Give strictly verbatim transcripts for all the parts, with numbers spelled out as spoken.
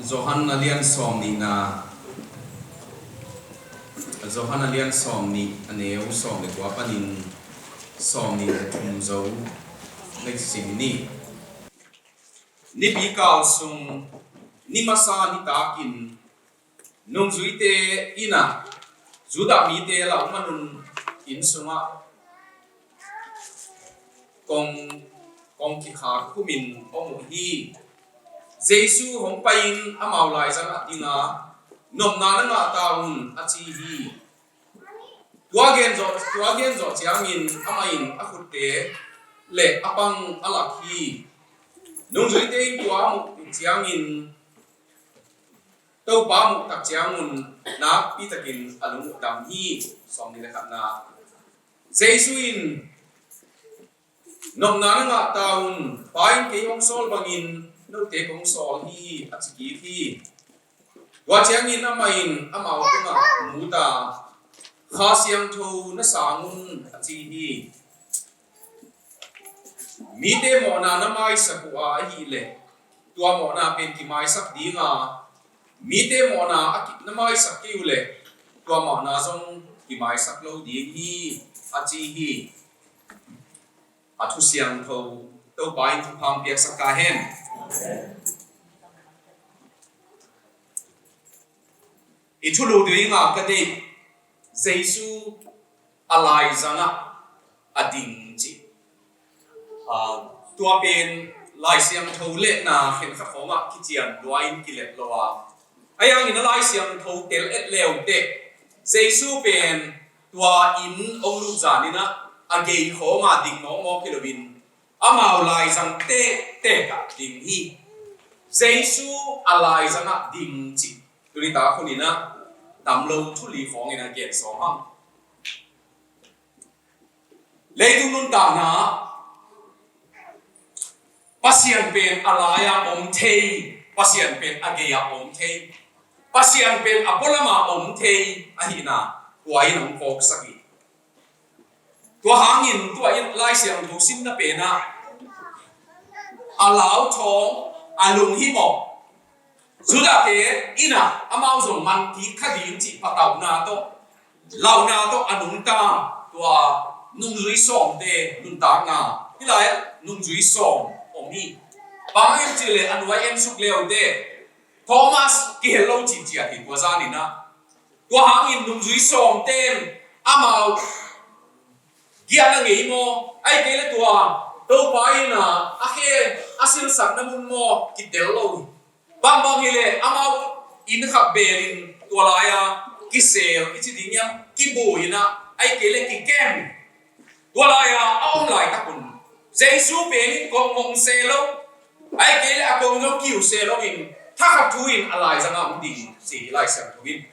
Johan a lian sawm nihna, Johan a lian sawm nih, a neu sawm le kua panin sawm nih le thum zo na sim ni. Nipi kal sung, ni masa nitakin nungzuite inn ah Judah mite lauh manun inn sungah kong, kong kikhak khumin om uh hi. Jesu hong pai-in amau laizangah ding a, nopna na ngah ta un, a ci hi. Tua gen zawh, tua gen zawh ciangin amah in a khutte le a pang a lak hi. Nungzuite in tua a muh ciangin Topa muh tak ciangun nakpi takin a lung uh dam hi. Sawm nih le khatna. Jesu in, nopna na ngah ta un, Pa in kei hong sawl bangin note kong sawl hi, a ci kik hi. Tua ciangin amah in amau tungah mut a, Kha Siangtho na sang un, a ci hi. Mite mawhna na maisak uh a ahih leh, tua mawhna pen kimaisak ding a, mite mawhna a ki-, na maisak kei uh leh, tua mawhna zong kimaisak lo ding hi, a ci hi. A thu siangtho, Topa in thupha piaksak ta hen. I thulu ding a ka deih, Jesu a laizangah a ding ci. Ah, tua pen Lai Siangtho lehna khenkhat khawngah kician lua-in kilep lo a. Ahi hangin a Lai Siangtho tel et leuteh, Jesu pen tua inn hong lut zanin ah a gei khawngah ding mawkmawk hi loin, amau laizang tektek ah ding hi. Jesu a laizangah ding ci. Tuni tak hunin ah tam lo thu li khawngin a gen sawm hang. Leitung nuntakna, Pasian pen a lai-a om thei, Pasian pen a gei-a om thei, Pasian pen a pualamah om thei ahihna tua in hong phawksak hi. Tua hangin tua in Lai Siangtho simna pen ah a lauthawng, a lunghimawh, Judah-te in ah amau zong man kik kha ding cih patauhna tawh, lauhna tawh a nungta tua nungzui sawmte nuntakna, hih lai-ah nungzui sawm om hi. Bang hiam cih leh a nuai en suk leuteh Thomas kihel lo cihciat hi tua zanin ah. Tua hangin nungzui sawmte'n amau giahna ngei maw, ahih kei leh tua Topa in ah a khe a silsakna mun maw kitel lo hi. Bangbang hi leh amau inn khat belin tua lai-a kisel i ci ding hiam, kibu in ah, ahih kei leh kikem. Tua lai-a a om laitak un Jesu pen in kong mong se lo, ahih kei leh a kong zong kiu se lo in, thakhat thu in a laizang a om ding ci hi Lai Siangtho in.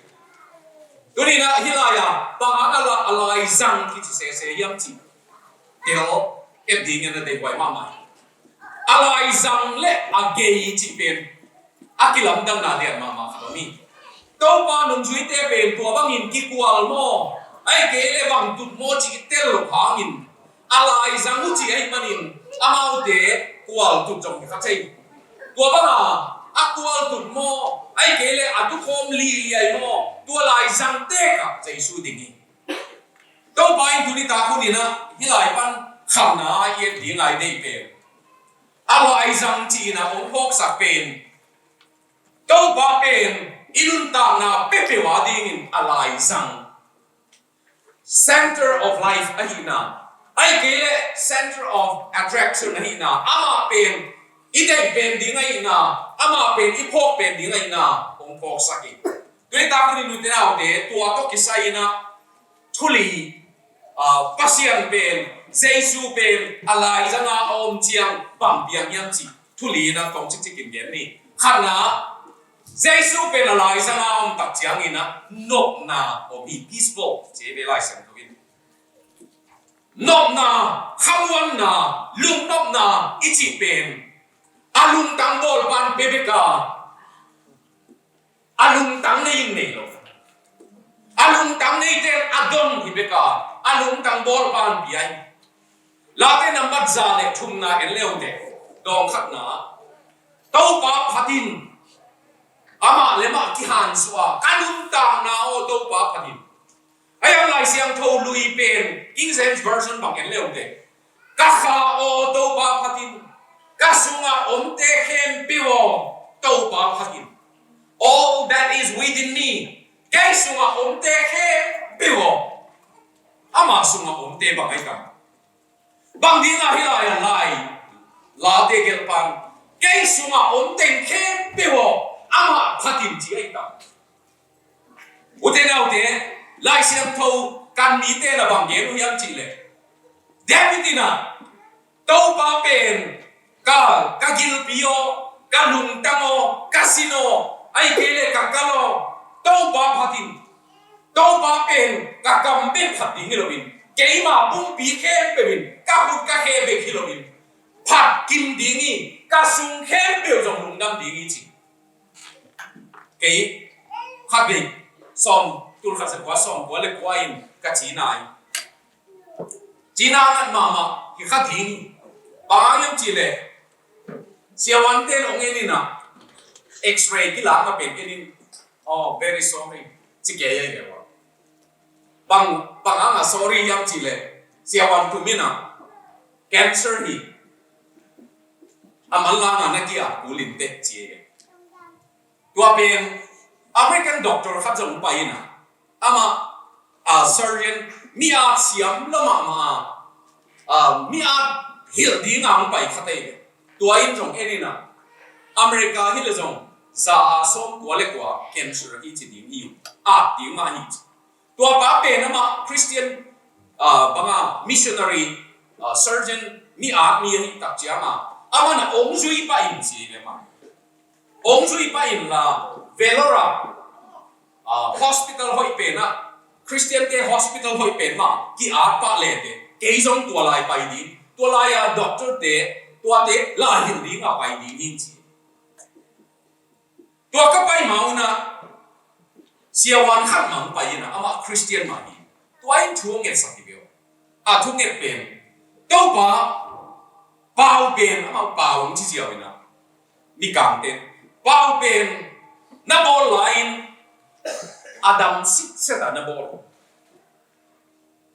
Tuni-in ah hih lai-ah bang hang a la, a laizang kici sese hiam cih tel et dingin a deihhuai mahmah hi. A laizang le a gei cih pen a kilamdanna lian mahmah khat om hi. Topa nungzuite pen tua bangin kikual maw, ahih kei leh bangtut maw cih i tel loh hangin, a laizang uh cih ahih manin amaute kualtut zong hi kha thei. Tua banga a kualtut maw, ahih kei leh a tukhawm liliai maw, tua laizang tekah Jesu ding hi. Topa in tuni tak hunin ah hih lai pan khamna i et ding a i deih pen, a laizang ci-in ah hong phawksak pen, Topa pen i nuntakna peuhpeuh a dingin a laizang, center of life ahihna, ahih kei leh center of attraction ahihna, amah pen i deih pen ding ahihna, amah pen i phawk pen ding ahihna hong phawksak hi. Tuni tak hunin ute naute, tua tawh kisai-in ah thu li, ah, Pasian pen, Jesu pen a laizang a a om ciang bang piang hiam cih thu li-in ah tawm cikcik in gen ni. Khatna, Jesu pen a laizang a om tak ciangin ah nopna om hi, peaceful ci hi ve Lai Siangtho in. Nopna, khamuanna, lungnopna i cih pen a lungtang bawlpa'n pia bek a, a lungtang nei in nei lo. A lungtang neite'n a don hi bek a, a lungtang bawlpa'n pia hi. Late nambat za le thumna en leuteh, dawng khatna, Topa phat in, Amah le mah kihansuah a, ka nuntakna aw Topa phat in. Ahi hang Lai Siangtho lui pen King James Version bang en le uh teh, ka kha aw Topa phat in, ka sungah omte khempeuh aw Topa phat in. All that is within me, kei sungah omte khempeuh aw. Ama sungah omte bang ahi tam? Bang dingah hih lai-ah lai late gelh pan, kei sungah om teng khempeuh aw amah phat in ci ahi tam? Ute naute, Lai Siangtho kan mite na bang gen uh hiam cih leh, David in ah, Topa pen ka, ka gilpi aw, ka lungtang aw, ka sin aw, ahih kei leh ka kal aw, Topa phat in. Topa pen ka kam bek phat ding hi loin, keima pumpi khempeuh in ka khut ka khe bek hi loin, phat kim ding hi, ka sung khempeuh zong lungdam ding hi ci. Kei khat vei sawm, tul khat za kua sawm kua le kua in ka ci nai. Cina ngat mahmah hi kha ding. Bang hang hiam cih leh, siavuante in hong en in ah, X-ray kilakna pen en in, "Oh, very sorry," ci kei ahi ve ua. Bang, bang hang a sorry hiam cih leh, siavuan thum in ah, "Cancer hi. A manlang a na ki-at kul in teh," ci ahi ve. Tua pen American doctor khat zong pai in ah, amah, ah, surgeon, mi-at siam lo mahmah a, ah, mi-at hilh ding a hong pai khat ahi ve. Tua in zong en in ah, America hi leh zong za a sawm kua le kua cancer hi ci ding hi, at ding mah hi ci. Tua pa pen amah Christian, ah, bang a missionary, ah, surgeon, mi-at mi ahih tak ciang a, amah na hong zui pah in ci ve mah. Hong zui pah in la, Vellore ah, ah, hospital hoih pen ah, Christian-te hospital hoih pen mah ki-at pah le teh, kei zong tua lai pai ding. Tua lai-a doctor-te, tuate la hilh ding a pai ding hi ci. Tua ka pai ma un ah, siavuan khat mah hong pai in ah, amah Christian mah hi. Tua in thu hong ngetsak hi ve aw. A thu nget pen, Topa, pau pen, amah pau hong ci ziau in ah, Mikangte, pau pen na bawl lai-in a dam sitset a na bawl.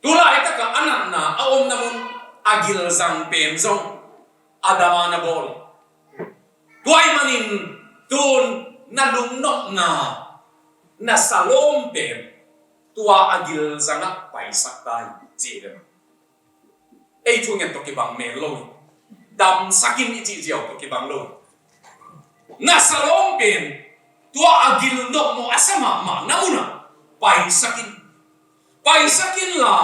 Tu laitak a a natna a omna mun a gilzang pen zong a dam a na bawl. Tua ahih manin tun na lungnopna, na salawm pen tua a gilzang ah paisak ta in ci hi ve mah. Ei thu ngen tawh kibang mel lo hi. Damsak in i cih ziau tawh kibang lo hi. Na salawm pen tua a gil nopmawh a sa mahmah na mun ah paisak in. Paisak in la,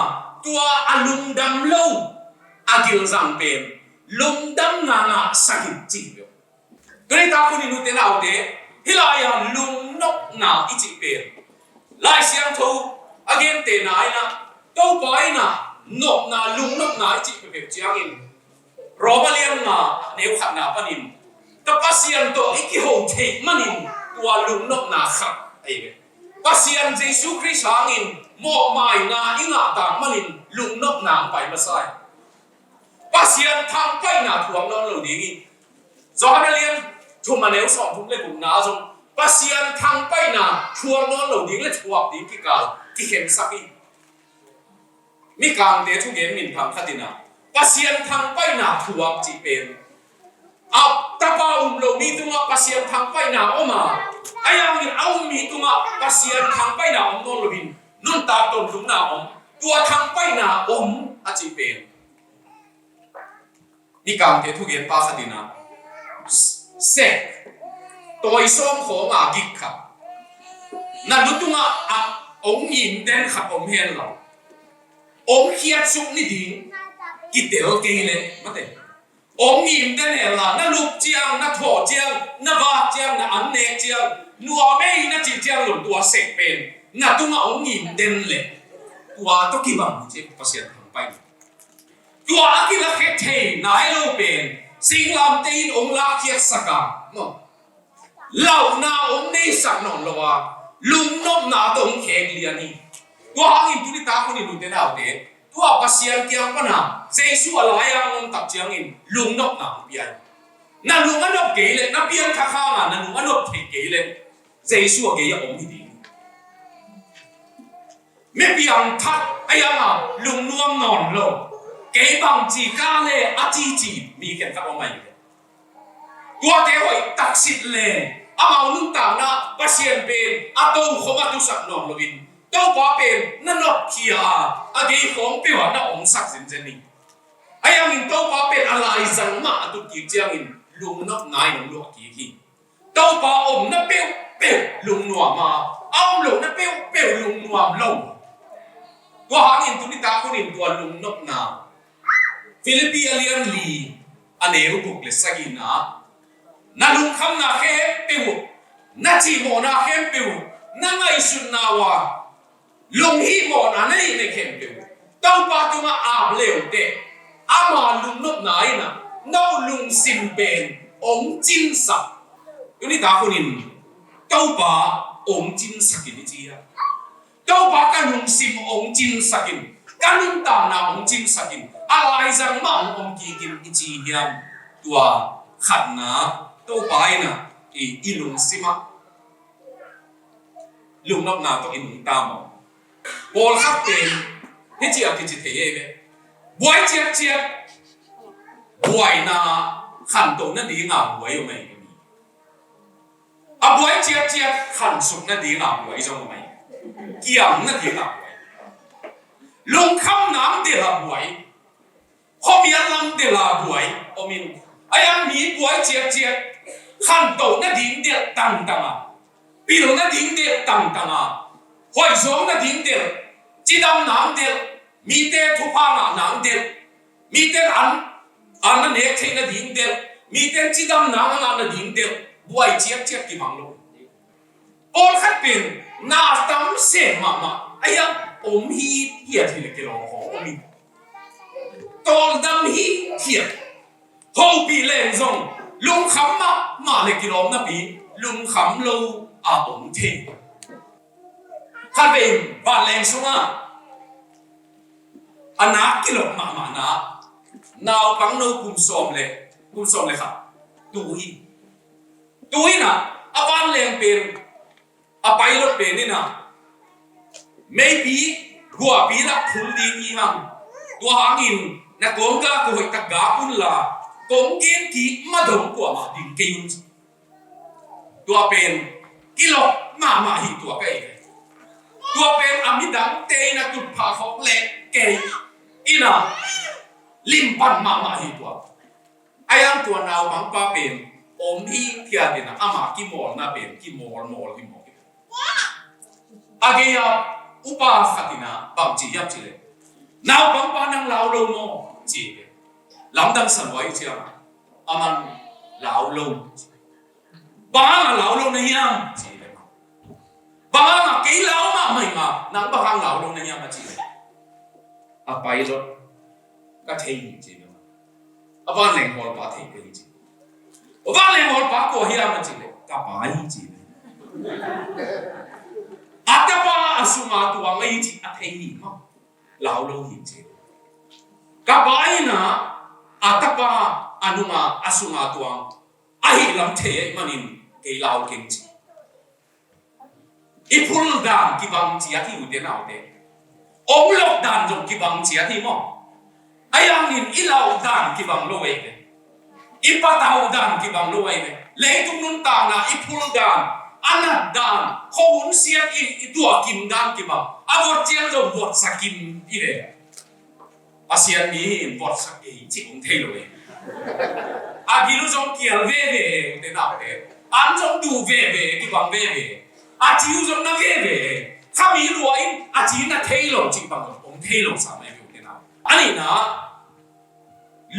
tua a lungdam lo a gilzang pen lungdamna ngahsak in ci hi ve. Tuni tak hun in ute naute, hih lai-a lungnopna i cih pen Lai Siangtho a gentehna in ah, Topa in ah nopna, lungnopna i cih peuhpeuh ciangin, Roma lian nga, neu khatna panin, ta Pasian tawh i kiho theih manin tua lungnopna khat ahi ve. Pasian Jesu Khrist hangin mawhmaina i ngah tak manin lungnopna hong pai masa hi. Pasian thangpaihna thuak nawn lo ding hi. Johan a lian thum a neu sawmthum le gukna ah zong Pasian thangpaihna thuak nawn lo ding le thuak ding kikal kikhensak hi. Mikangte thugen minthang khat in ah Pasian thangpaihna thuak cih pen, a tapa um lo mi tungah Pasian thangpaihna om a, ahi hangin a um mi tungah Pasian thangpaihna om nawn loin nuntak tawntungna om, tua thangpaihna om a cih pen Mikangte thugenpa khat in ah, sek tawisawm khawng a gik khat, na lu tungah a hong ngim den khat om hen la, hong khiatsuk ni ding kitel kei leh, mate, hong ngim den hen la, na lup ciang, na thawh ciang, na vak ciang, na an nek ciang, nuam ei na cih ciang lo, tua sek pen na tungah hong ngim den leh, tua tawh kibang hi ci, Pasian thangpaihna. Tua a kilakkhia thei nai lo pen singlamteh in hong lakkhiatsak a, maw, lauhna hong neisak nawn lo a, lungnopna tawh hong khek lian hi. Tua hangin tuni tak hun in ute naute, tua Pasian kiang pana Jesu a lai-a hong om tak ciangin lungnopna hong pia hi. Na lung a nop kei leh, na piangthak hanga na lung a nop thei kei leh, Jesu a gei a om hi ding. Mi piangthak a hiang a lungnuam nawn lo, kei bangci ka le a cici mi khenkhat om ahi ve. Tuate hoih taksit leng amau nuntakna Pasian pen a tokhom a tusak nawn loin Topa pen na nopkhia a, a gei khawng peuh ah na omsak zenzen hi. A hiangin Topa pen a laizang mah a tut kik ciangin lungnopna in hong luah kik hi. Topa omna peuhpeuh lungnuam a, a om lohna peuhpeuh lungnuam lo. Tua hangin tuni tak hunin tua lungnopna, Philippi a lian li a neu guk le sagihna, na lungkhamna khempeuh uh, na cihmawhna khempeuh uh, na ngaihsutna uh a lunghihmawhna na neih na khempeuh uh Topa tungah ap le uh teh, ama lungnopna in ah no lungsim pen hong cinsak. Tuni tak hunin Topa hong cinsak in i ci a, Topa ka lungsim hong cinsak in, ka nuntakna hong cinsak in, a laizang mah hong om kik in i ci hiam? Tua khatna, Topa in ah i, i lungsim ah lungnopna tawh i nungta maw? Pawlkhat pen hih ci a kici thei ei ve. Buai ciatciat, buaina khantoh nadinga buai om ei. A buai ciatciat khansuk nadinga buai zong om ei. Kiang nadinga buai. Lungkham nang dela buai. Khuamial lam dela buai om in, a hiang mi buai ciatciat, khantoh nading del tangtang a, pil nading del tangtang a, hoihzawng nading del, cidam nang del, mite thupha ngah nang del, mite an, an na nek theih nading del, mite cidam nang a ngah nading del, buai ciatciat kibang lo. Pawlkhat pen na tam sem mahmah a hiang om hithiat hi le kilawm khawng om hi. Tawldam hithiat. Hopih leng zong lungkham mahmah le kilawm napi lungkham lo a om thei. Khatvei in vanleng sungah a nak kilawm mahmahna naupangno kum sawm le, kum sawm le khat tu hi. Tu in ah a vanleng pen, a pilot pen in ah meipi guahpi lah phul ding hi hang. Tua hangin na kawng gak uh hoihtak gak un la, kong gen kik madong kuamah ding kei un. Tua pen kilawm mahmah hi tua ka ei. Tua pen a midangte in a tutphah khawk leh kei in ah limpan mahmah hi tua. A hiang tua naupangpa pen om hithiat in ah ama kimawlna pen kimawlmawl hi mawk hi. A gei-a upa khat in ah bang ci hiam cih leh, "Naupangpa, nang lau lo maw?" ci hi. Lamdang sa lua i ciang a, aman lau lo. "Bang hang a lau lo na hiam?" ci hi. "Bang hang a kei lau mahmah ing a, nang bang hang lau lo na hiam?" a ci hi. A pilot, "Ka thei hi," ci hi. A vanleng hawlpa, "Thei ka hi," ci hi. "Vanleng hawlpa kua hiam?" a ci leh, "Ka pa hi," ci hi. "A tapa a sunga tuang ahi cih a thei hi maw? Lau lo hi," ci hi. "Ka pa in ah a tapa a nunga a sunga tuang ahih lam thei ahih manin kei lau keng," ci hi. I phul dan kibang ciat hi, ute naute. Ong lok dan zong kibang ciat hi maw? A hiangin i lauh dan kibang lo ei ve. I patauh dan kibang lo ei ve. Leitung nuntakna i phul dan, a nat dan, khuahun siat i, i tuah kim dan kibang. A vot ciang zong votsak kim hi ve. Pasian mi hi in votsak kei cih hong thei lo ei. A gil uh zong kial veve ei, ute naute. An zong duh veve, kibang veve. A ci uh zong na veve ei. Kha mi lua in a ci na thei lo cih bang zong hong thei lo sa mai, ute nau. A nihna,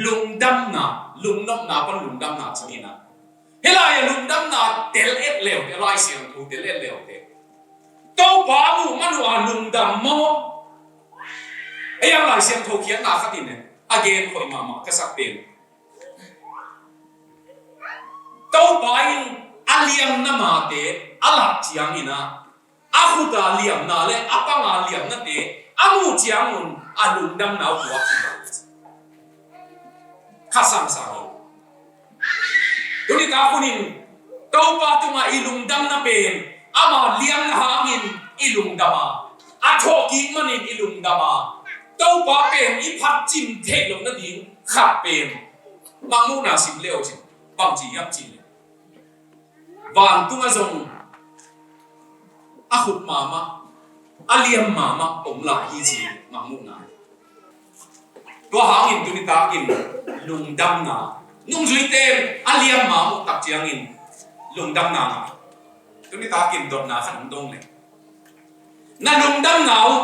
lungdamna, lungnopna pan lungdamna ci nihna. Hih lai-ah lungdamna tel et leute, Lai Siangtho tel et leute, Topa muh man uh a lungdam maw? Ei ang Lai Siangtho khiatna khat in a gen hoih mahmah ka sak pen, Topa in a liamna mate a lak ciangin ah, a khuta liamna le a panga liamnate a muh ciangun a lungdamna uh puak hi. Kha sangsang hi. Tuni tak hunin Topa tungah i lungdamna pen Ama liamna hangin i lungdam a, a thawhkik manin i lungdam a, Topa pen i phatcin theih loh nading khat pen Mangmuhna sim le uh cin, bangci hiam cih leh vantungah zong a khut mahmah, a liam mahmah om lai hi ci Mangmuhna. Tua hangin tuni takin lungdamna, nungzuite a liam mahmah uh tak ciangin lungdamna ngah. Tuni takin dotna khat hong dong le, na lungdamna uh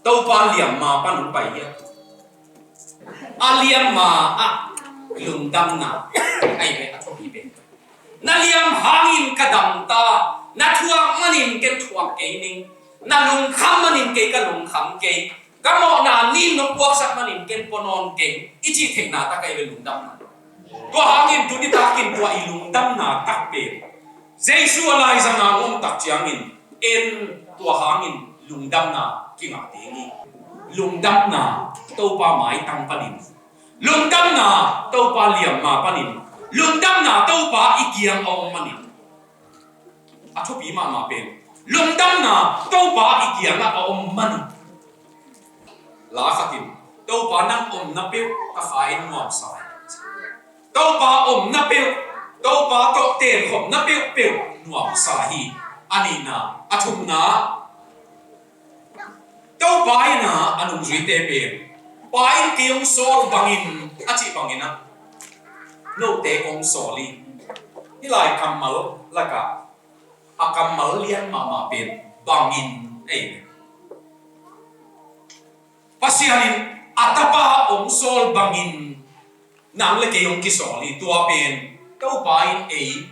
Topa liamma pan hong pai hiam? A liamma ah lungdamna, ai ve a thupi pen. Na liam hangin ka damta, na thuak manin ken thuak kei ning, na lungkham manin kei ka lungkham kei, ka mawhna nin nong puaksak manin ken pua nawn kei, i cih theihna tak ai ve lungdamna. Tua hangin tuni takin tua i lungdamna tak pen Jesu a laizanga om tak ciangin en tua hangin lungdamna kingah ding hi. Lungdamna Topa maitang panin, lungdamna Topa liamma panin, lungdamna Topa i kiang a om manin. A thupi mahmah pen lungdamna Topa i kiangah a om manin. La khatin, Topa nang omna peuh ka kha in nuamsa hi. Topa omna peuh, Topa tawh tenkhopna peuhpeuh nuamsa hi. A nihna, a thumna, Topa in a nungzuite pen, Pa in kei hong sawl bangin a cih bangin a, note kong sawl hi. Hih lai kammal lakah a kammal lian mahmah pen bangin ei. Pasian in a tapa hong sawl bangin nang le kei hong kisawl hi. Tua pen Topa in ei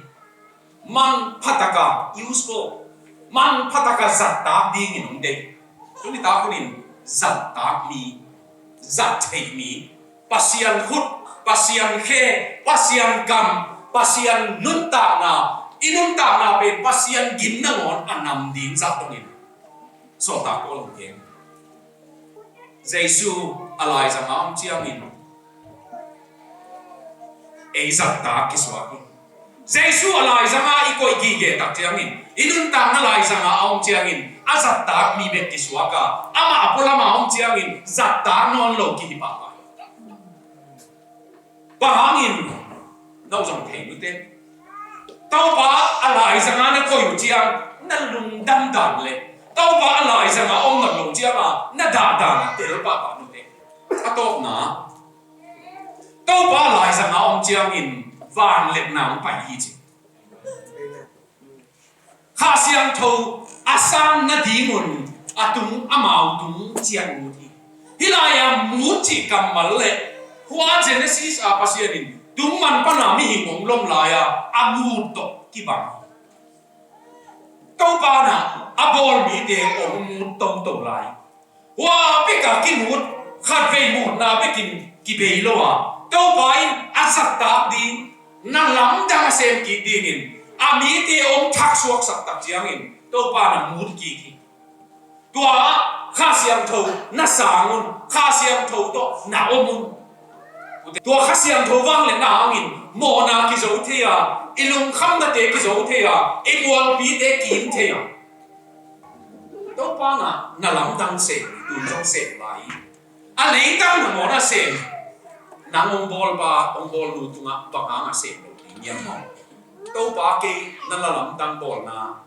manpha taka use ko, manpha taka zattak dingin hong deih. Tuni tak hunin zattak mi, zat theih mi, Pasian khut, Pasian khe, Pasian kam, Pasian nuntakna, i nuntakna pen Pasian gim nangawn a nam ding zah dongin sawltak Paul hong gen. Jesu a laizanga om ciangin ei zattak kisuak hi. Jesu a laizanga i koih gige tak ciangin, i nuntakna laizanga a om ciangin a zattak mi bek kisuak a, amah a pualama om ciangin zattak nawn lo kihi pahpah. Bang hangin? No zong thei nute. Topa a laizanga na koih uh ciang na lungdam dan le Topa a laizanga om nawn lo cianga na dah dan a tel pahpah nute. A tawpna, Topa a laizanga om ciangin vangliatna hong pai hi ci. Kha Siangtho a sang nadingun a tung, amau tung ciat mut hi. Hih lai-a mut cih kammal le hua Genesis a Pasian in tung man pana mihing hong lom lai-a a mut tawh kibang hi. Topa na a bawl mite hong mut toto lai. Hua beka kimut, khatvei mutna bekin kibei lo a, Topa in a zattak ding, na lamdang a sem kik dingin a mite hong thaksuaksak tak ciangin Topa na mut kik hi. Tua Kha Siangtho na sang un, Kha Siangtho tawh na om un. Tua Kha Siangtho vangliatna hangin mawhna kizo thei a, i lungkhamnate kizo thei a, i mualpite kim thei a. Topa na, na lamdang sem, tun zong sem lai. A leitang na mawhna sem, nang hong bawlpa, hong bawlnu tungah bang hanga sem lo ding hiam maw? Topa kei na la lamdang bawlna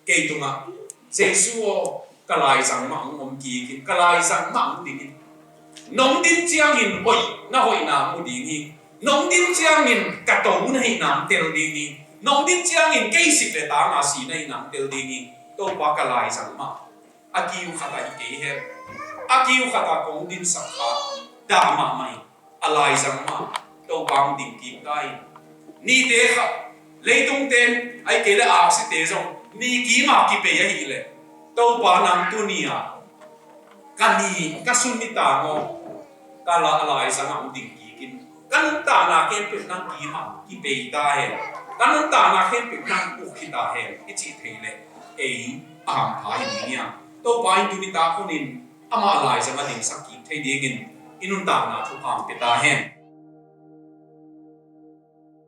kei tungah, Jesu aw, ka laizang mah hong om kik in, ka laizang mah hong ding in. Nong din ciangin hoih, na hoihna mu ding hi. Nong din ciangin ka to na hihna hong tel ding hi. Nong din ciangin kei sik le tanga si na hihna hong tel ding hi. Topa ka laizang mah. A kiu khat ah hi kei hen. A kiu khat ah kong dinsak kha. Dah mahmah hi. A laizang mah Topa hong ding kik ta hi. Nite kha, leitung ten, ahih kei le aksite zong ni kima kipei ahih leh, Topa nang tuni-a ka ni, ka sun ni tang aw, ka la, a laizang ah hong ding kik in. Ka nuntakna khempeuh nang kima kipei ta hen. Ka nuntakna khempeuh nang uk hi ta hen, i cih thei leh ei a hampha hi ding hiam? Topa in tuni tak hunin amah a laizang a dingsak kik thei dingin i nuntakna thupha hong pia ta hen.